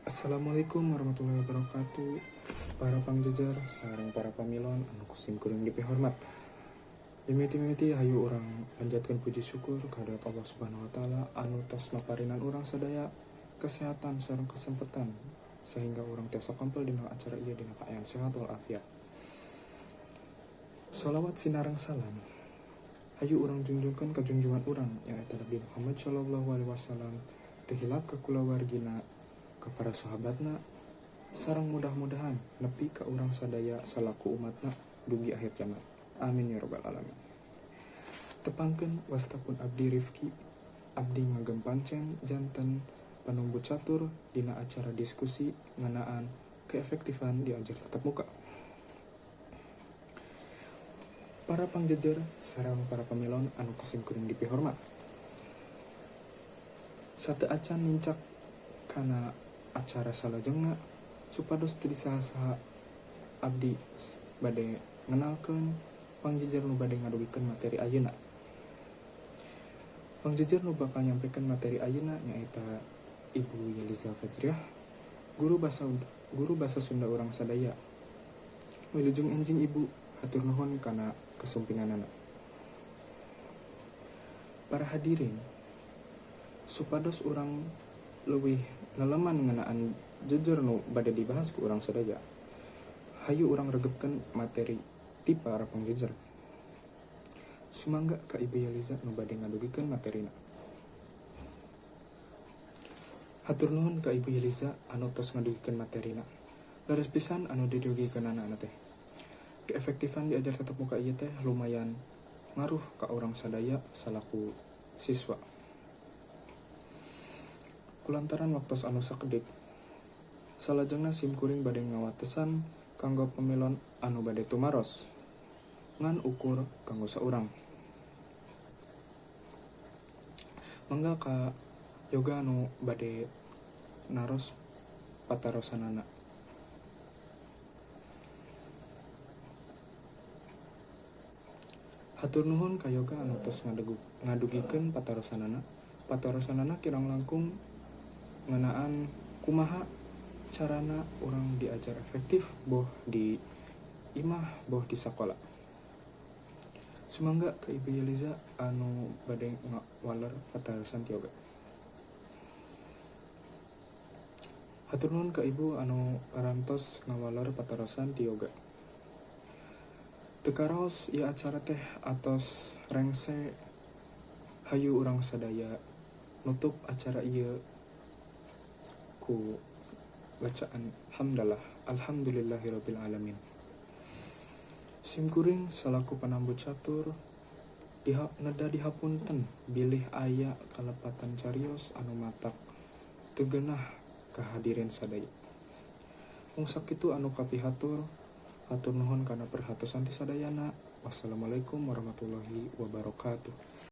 Assalamualaikum warahmatullahi wabarakatuh. Para pangjejer sareng para pamilon anu ku sim kuring dipihormat. Mimiti-mimiti hayu urang panjatkeun puji syukur kehadirat Allah Subhanahu wa taala anu tos maparinan urang sadaya kesehatan sareng kesempatan sehingga urang tiasa kempel dina acara ieu dina kaayaan sehat walafiat. Sholawat sinareng salam hayu urang junjungkeun ka junjungan urang nyaeta Nabi Muhammad sallallahu alaihi wasallam, teu hilap ka kulawargina, ka para sahabatna, sareng mudah-mudahan nepi ka urang sadaya salaku umatna dugi akhir zaman. Amin ya robbal alamin. Tepangkeun, wasta pun abdi Rifki. Abdi ngagem pancen janten panumbu catur dina acara diskusi ngeunaan keefektifan diajar tatap muka. Para pangjejer sareng para pamilon anu ku sim kuring dipihormat, sateu acan nincak kana acara salajengna, supados teu disaha-saha, abdi bade ngenalkeun pangjejer nu bade ngadugikeun materi ayeuna. Pangjejer nu bakal nyampekeun materi ayeuna nyaeta Ibu Yeliza Fajriah, guru basa Sunda urang sadaya. Wilujeng enjing, Ibu. Hatur nuhun kana kasumpinganana. Para hadirin, supados urang leuwih neleman ngeunaan jejer nu bade dibahas ku urang sadaya, hayu urang regepkeun materi ti para pangjejer. Sumangga ka Ibu Yeliza nu bade ngadugikeun materina. Hatur nuhun ka Ibu Yeliza anu tos ngadugikeun materina. Leres pisan anu didugikeunana teh. Keefektifan diajar tatap muka ieu teh lumayan ngaruh ka urang sadaya salaku siswa. Kulantaran waktos anu sakedik, salajengna sim kuring bade ngawatesan kanggo pamilon anu bade tumaros ngan ukur kanggo saurang. Mangga ka Yoga anu bade naros patarosanana. Hatur nuhun ka Yoga anu tos ngadugikeun patarosanana. Patarosanana kirang langkung ngeunaan kumaha carana urang diajar efektif, boh di imah boh di sakola. Sumangga ka Ibu Yeliza anu bade ngawaler patarosan ti Yoga. Hatur nuhun ka Ibu anu parantos ngawaler patarosan ti Yoga. Teu karaos ieu acara teh atos rengse. Hayu urang sadaya nutup acara ieu ku bacaan hamdalah. Alhamdulillahirabbil alamin. Sim kuring salaku panambu catur neda dihapunten bilih aya kalepatan carios anu matak teu geunah ka hadirin sadaya. Mung sakitu anu kapihatur. Hatur nuhun kana perhatosan ti sadayana. Wassalamualaikum warahmatullahi wabarakatuh.